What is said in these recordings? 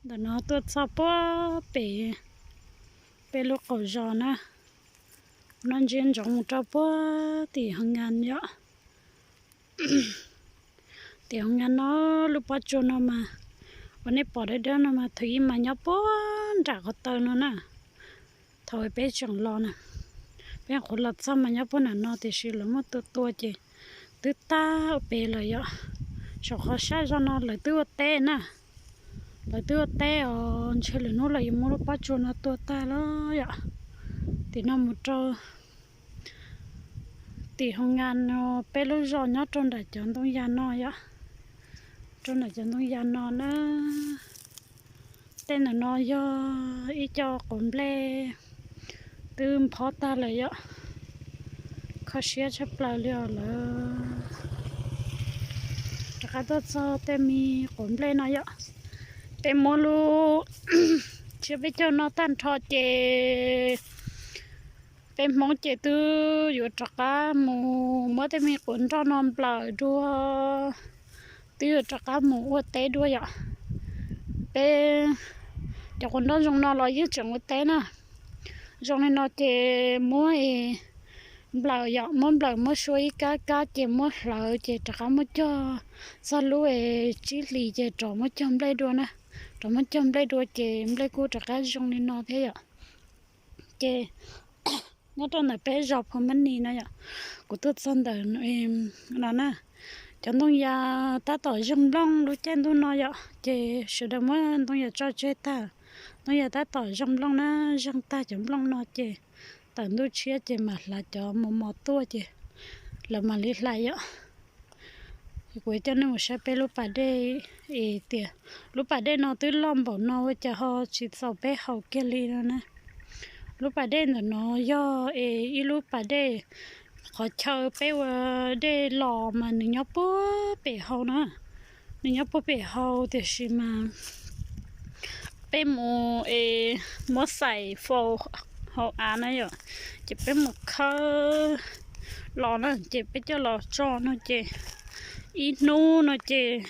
Ntawm no tuaj txog puag pem peb lub qaum zos na, no ntsia ntsoov mus rau puag tim Hoo Nkas yom. Tim Hoo Nkas no lub pob tsuas no mas, uas nej pom dawb dawb no mas thaum ub mas nyob puag nram qhov taw no na. Thaum peb tseem los na, peb nyuam qhuav los txog mas nyob puag nram no tiam sis lawv muab tua tua ces twb tag pem lawm yom. Saum qhov sab zog no lawv twb ua teb na, lawv twb ua teb os, ntshe lwm hnub lawv yuav muab lub pob tsuas no tua tag lawm yom. Tim no mus rau tim Hoo Nkas no, peb lub zos nyob rau nram cov ntoo yas no yom, rau nram cov ntoo yas no na. Tej ntawm no yog ib co quav nplej twb nphob tag lawm yom. Kho siab tshaj plaws li os lawm. Rov qab tuaj txog tej me quav nplej no yom. Peb muab lub tsiab peb caug no tag nrho ces peb Hmoob ces twb yuav rov qab mus muab tej me quav nroj no nplawm dua, twb yuav rov qab mus ua teb dua yom. Peb cov quav nroj zoo no los yeej tseem ua teb na. Zoo li no ces muab nplawm yom, muab nplawm muab sua ib kab kab ces muab hlawv ces rov qab muab cog txog lub tsib hlis ces rov muab cog nplej dua na. Rov muab cog nplej dua ces nplej kuj rov qab zoo li no thiab yom. Ces nyob rau ntawm peb zos Phu Mab Nis no yom, kuv tuaj txog ntawm no na, cov ntoo yas tab tom zeeg nplooj lub caij ntuj no yom, ces sawv daws muab ntoo yas tso tseg tag. Ntoo yas tab tom zeeg nplooj na, zeeg tag cov nplooj no ces tawm ntuj tshiab ces mam hlav cov mos mos tuaj ces lawv mam li hlais yom. Kuv coj nej mus saib peb lub pas dej es tias lub pas dej no twb loj npaum no ua cas ho tsis txaus peb haus kiag li no na. Lub pas dej ntawm no yog es ib lub pas dej, qhov chaw peb ua dej los mas nws nyob puag pem hau na, nws nyob puag pem hau tiam sis mas peb mus es muab xaim faus hauv av na yom, ces peb mus khawb los na ces peb coj los tso no ces ib hnub no ces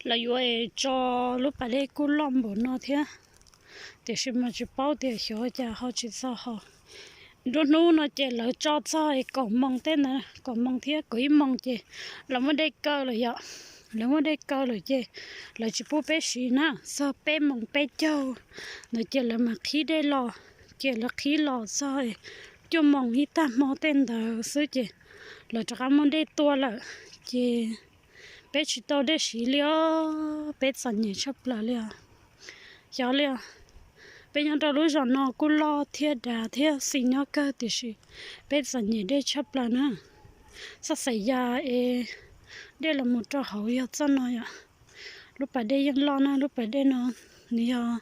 lawv yuav es tso lub pas dej kuj loj npaum no thiab. Tiam sis mas tsis paub tias xyov cas ho tsis txaus haus. Nruab hnub no ces lawv tso txog kaum moos tej ntawd, kaum moos thiab kaum ib moos ces lawv muab dej kaw lawm yom. Lawv muab dej kaw lawm ces lawv tsis pub peb siv na, txog peb moos peb caug ntawd ces lawv mam qhib dej los, ces lawv qhib los txog cuaj moos ib tag hmo tej ntawd xwb ces lawv rov qab muab dej tua lawm, ces peb tsis tau dej siv li os, peb txom nyem tshaj plaws li os. Xyov li os, peb nyob rau lub zos no kuj loj thiab dav thiab xis nyob kawg tiam sis peb txom nyem dej tshaj plaws na. Txoj xaim yas es dej los mus rau hauv yog txoj no yom. Lub pas dej yeej loj na, lub pas dej no nws yog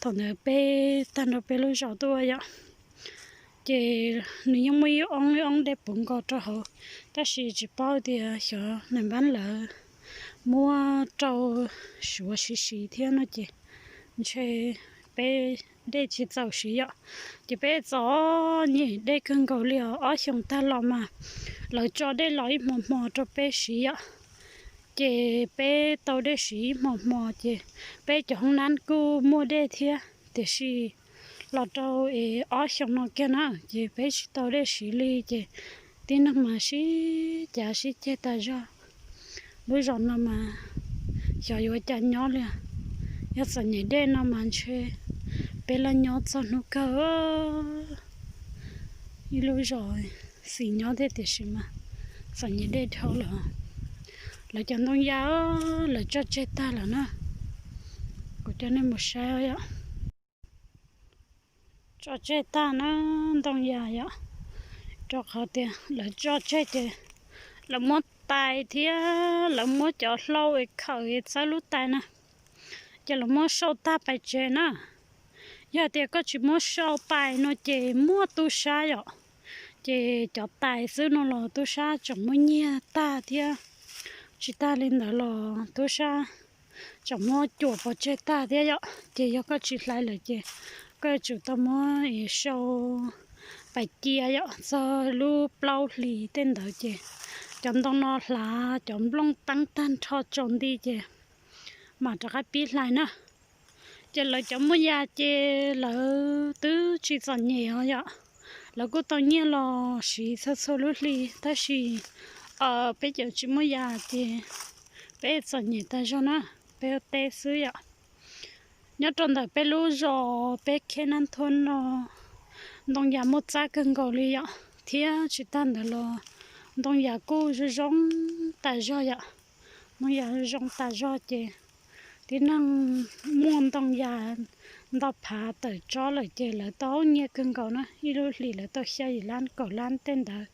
thaum ntawd peb tag nrho peb lub zos tuaj yom, ces nws yeej muaj ib oob ib oob dej puv nkaus rau hauv, tab sis tsis paub tias xyov nais npab lawv muab rau suav siv siv thiab no ces ntshe peb dej tsis txaus siv yom. Ces peb txom nyem dej kawg nkaus li os, ob xyoos tag los mas lawv tso dej los ib hmo hmo rau peb siv yom. Ces peb tau dej siv ib hmo hmo ces peb cov hoob nab kuj muaj dej thiab, tiam sis los rau es ob xyoos no kiag na ces peb tsis tau dej siv li ces tib neeg mas sib cav sib ceg tas zog. Lub zos no mas xyov yuav cas nyob li, yog txom nyem dej no mas ntshe peb laj nyob txog hnub kawg. Ib lub zos xis nyob thiab tiam sis mas txom nyem dej dhau lawm. Lawv cov ntoo yas lawv tso tseg tag lawm na. Kuv coj nej mus saib yom. Tso tseg tag na, ntoo yas yom, rau qhov tias lawv tso tseg ces lawv muab tais thiab lawv muab cov hlau es khawm es txawb lub tais na, ces lawv muab sau tag pais tsev na. Yog tias koj tsis muab sau pais no ces muaj tub sab yom, ces cov tais xwb no los tub sab tseem muab nyiag tag thiab. Tsis tag li ntawd los tub sab tseem muab cuam pov tseg tag thiab yom. Ces yog koj tsis hlais lawm ces koj yuav tsum tau muab sau pais cia yom, txog lub plaub hlis tej ntawd ces cov ntoo no hlav cov nplooj teeb tag nrho tsaus nti ces mam rov qab pib hlais na. Ces lawv cov muaj yas ces lawv twb tsis txom nyem os yom. Lawv kuj tau nyiaj los siv txhua txhua lub hli, tab sis peb cov tsis muaj yas ces peb txom nyem tas zog na, peb ua teb xwb yom. Nyob rau ntawm peb lub zos peb kheb Nab Thuab no, ntoo yas muaj txab kawg nkaus li yom, thiab tsis tag ntawd los ntoo yas kuj zoo zoo tas zog yom. Ntoo yas zoo tas zog ces tib neeg muaj ntoo yas ntau phav tawm tsob lawm ces lawv tau nyiaj kawg nkaus na, ib lub hlis lawv tau xya yim lab kaum lab tej ntawd.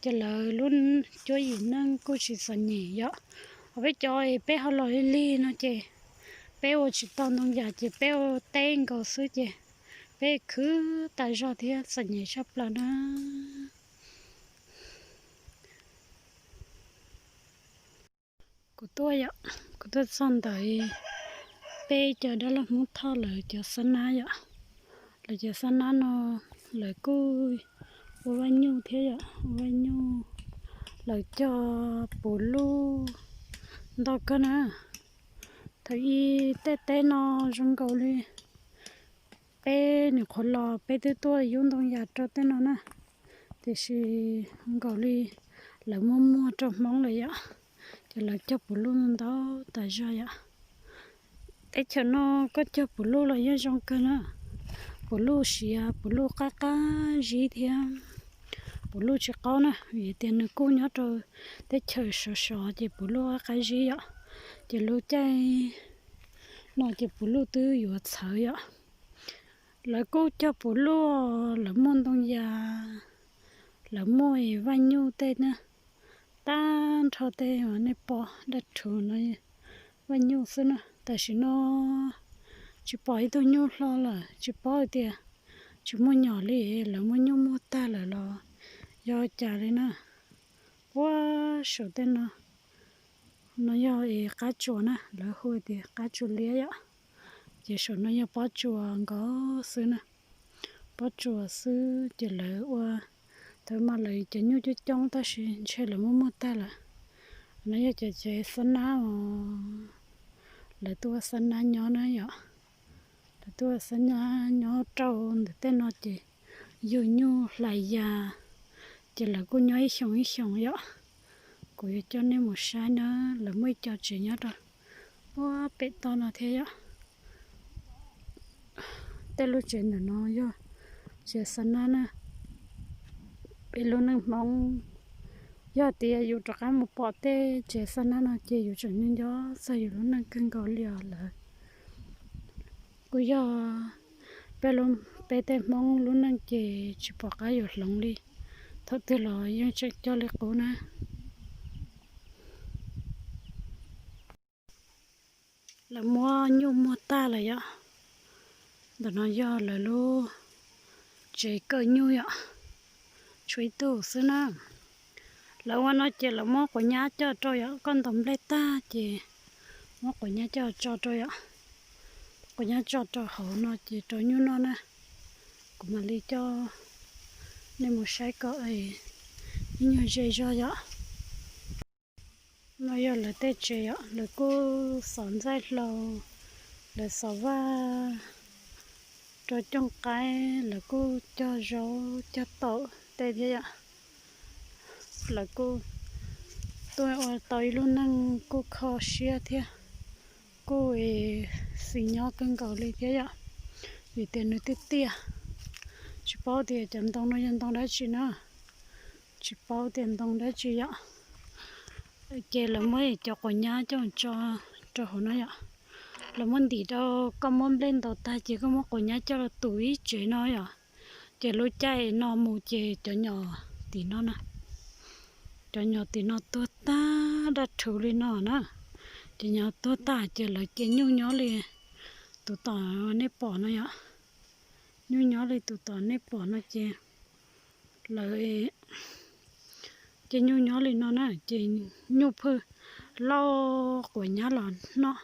Ces lawv lub cuab yim neej kuj tsis txom nyem yom. Ho peb cov peb ho los lig lig no ces peb ua tsis tau ntoo yas ces peb ua teb nkaus xwb ces peb khwv tas zog thiab txom nyem tshaj plaws na. Kuv tuaj yom, kuv tuaj txog ntawm peb cov dab laug Hmoob Thoj lawv cov xab nab yom. Lawv cov xab nab no lawv kuj ua vaj nyuj thiab yom, ua vaj nyuj. Lawv cog puv luj ntau kawg na. Thaum ub tej teb no zoo nkaus li peb nyuam qhuav los peb twb tuaj yub ntoo yas rau tej no na, tiam sis nkaus li lawv muaj muag rau Hmoob lawm yom, ces lawv cog puv luj ntau tas zog yom. Teb chaws no koj cog puv luj los yeej zoo kawg na. Puv luj siav, puv luj qab qab zib thiab puv luj tsis qaub na, vim tias nws kuj nyob rau teb chaws sov sov ces puv luj qab qab zib yom. Ces lub caij no ces puv luj twb yuav txhawv yom. Lawv kuj cog puv luj, lawv muaj ntoo yas, lawv muaj vaj nyuj tej na, tag nrho tej uas nej pom dab rhuv no vaj nyuj xwb na. Tam sim no tsis pom ib tug nyuj hlo lawm, tsis paub hais tias tsis muaj nyom li, lawv muab nyuj muag tag lawm los yog cas li na. Puag saum tej no, no yog es qab tsuas na, lawv hu tias qab tsuas liab yom. Ces saum no yog pob tsuas nkaus xwb na, pob tsuas xwb ces lawv ua, thaum mas lawv cov nyuj coob coob tab sis ntshe lawv muab muag tag lawm. No yog cov tsev xab nab os, lawv tuaj ua xab nab nyob na yom. Lawv tuaj ua xab nab nyob rau ntawm tej no ces yug nyuj hlais yas, ces lawv kuj nyob ib xyoos ib xyoos yom. Kuv yuav coj nej mus saib na, lawv muaj ib co tsev nyob rau puag pem toj no thiab yom. Tej lub tsev ntawm no yog tsev xab nab na. Peb lub neej Hmoob, yog tias yus rov qab mus pom tej tsev xab nab no ces yus tseem nco nco txog yus lub neej kawg nkaus li os lawm. Kuj yog peb, peb tej Hmoob lub neej ces tsis pom qab yuav hloov li, thaum twg los yeej tseem coj li qub na. Lawv muab nyuj muag tag lawm yom. Ntawm no yog lawv lub tsev kaw nyuj yom, tshuav ib tug xwb na. Lawv ua no ces lawv muab quav nyab coj rau yom, koj ntaus nplej tag ces muab quav nyab coj tso rau yom. Quav nyab tso rau hauv no ces rau nyuj noj na. Kuv mam li coj nej mus saib kom ib nyuag ze zog yom. No yog lawv tej tsev yom, lawv kuj xov ntxaij hlau, lawv xov vaj rau cooj qaib, lawv kuj cog zaub cog taum tej thiab yom. Lawv kuj tuaj ua tau ib lub neej kuj kho siab thiab kuj xis nyob kawg nkaus li thiab yom, vim tias nws tiaj tiaj. Tsis paub tias cov ntoo no yog ntoo dab tsi na, tsis paub tias ntoo dab tsi yom. Ces lawv muab cov quav nyab coj tso rau hauv no yom. Lawv muab ntim rau, koj muab nplej ntaus tag ces koj muab quav nyab coj los tus ib tsev no yom. Ces lub caij no mus ces cov nyom tim no na, cov nyom tim no tuag tag daj rhuv li no na. Cov nyom tuag tag ces lawv cia nyuj nyob li tus tom nej pom no yom. Nyuj nyob li tus tom nej pom no ces lawv ces nyuj nyob li no na ces nyuj phwj lauj quav nyab los noj,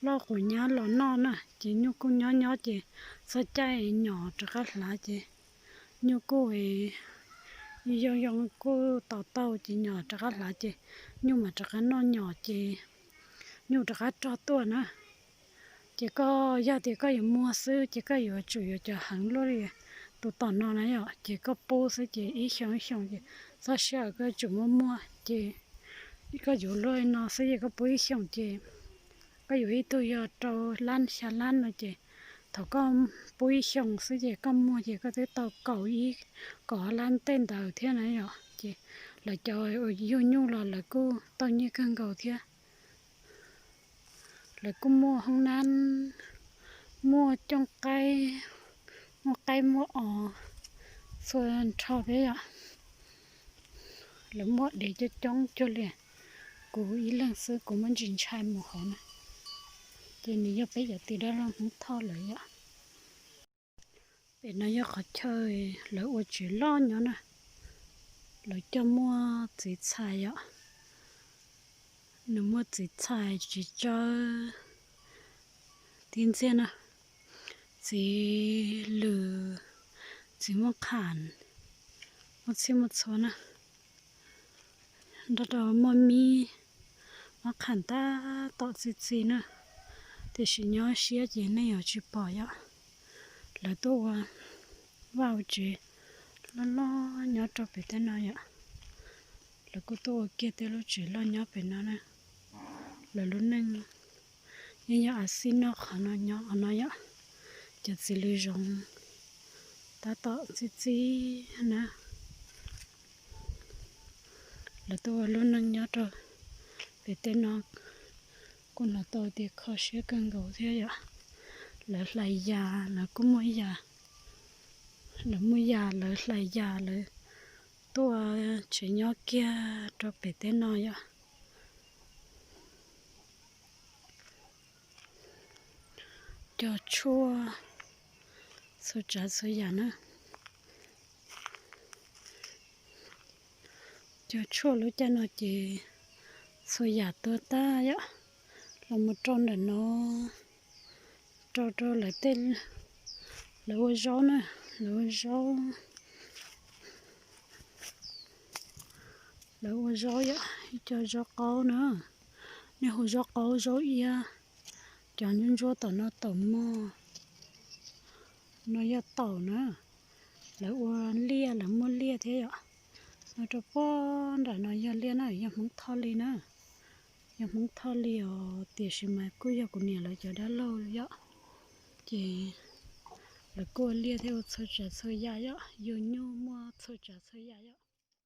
lauj quav nyab los noj na ces nyuj kuj nyob nyob ces txog caij nyom rov qab hlav ces nyuj kuj zoo zoo kuj tos tau ces nyom rov qab hlav ces nyuj mam rov qab noj nyom ces nyuj rov qab rog tuaj na. Ces koj yog tias koj yuav muag xwb ces koj yuav tsum yuav cov heev luaj li tus tom no na yom, ces koj pub xwb ces ib xyoos ib xyoos ces txhob sij hawm koj yuav tsum muab muag ces koj yuav luaj li no xwb ces koj pub ib xyoos ces koj yuav ib tug yog rau lab xya lab no ces thaum koj pub ib xyoos xwb ces koj muag ces koj twb tau kaum ib kaum ob lab tej ntawd thiab na yom. Ces lawv cov uas yug nyuj los lawv kuj tau nyiaj kawg nkaus thiab. Lawv kuj muaj hoob nab, muaj cooj qaib, muaj qaib muaj os txhua nrho thiab yom. Lawv muaj dev coob coob cuag li. Kuv ib leeg xwb kuv muab ntsis ntshai mus hauv na. Ces nws yog peb cov tis dab laug Hmoob Thoj lawm yom. Pem no yog qhov chaw lawv ua tsev loj nyob na. Lawv coj muaj txiv txhais yom. Nws muaj txiv txhais, txiv tsawb, tib ntxiag na, txiv lws, txiv muaj qham, muaj txhij muaj txhua na. Nrog rau muaj mib, muaj qham tab tom txi txiv na, tiam sis nyob siab ces nej yuav tsis pom yom. Lawv tuaj ua vaj ua tsev loj loj nyob rau pem tej no yom. Lawv kuj tuaj ua kiag tej lub tsev loj nyob pem no na. Lawv lub neej yeej yog a xij noj qhov no nyob qhov no yom. Cov txiv lws zoov tab tom txi txiv na. Lawv tuaj ua lub neej nyob rau pem tej no kuj hnov tau tias kho siab kawg nkaus thiab yom. Lawv hlais yas, lawv kuj muaj yas, lawv muaj yas, lawv hlais yas, lawv tuaj tsev nyob kiag rau pem tej no yom. Cog tshuaj txhua tsav txhua yam na. Cog tshuaj lub caij no ces txhua yam tuag tag yom. Los mus rau ntawm no, rau rau lawv tej, lawv ua zaub na, lawv ua zaub, lawv ua zaub yom, ib co zaub qaub na. Nej hu zaub qaub zaub iab, cov ntsuab ntsuab tom no taum mog. No yog taum na. Lawv ua liaj, lawv muaj liaj thiab yom. No rau puag nram no yog liaj na, yog Hmoob Thoj li na. Yog Hmoob Thoj li os, tiam sis mas kuj yog kuv niam lawv cov dab laug yom. Ces lawv kuj ua liaj thiab ua txhua tsav txhua yam yom, yug nyuj muaj txhua tsav txhua yam yom.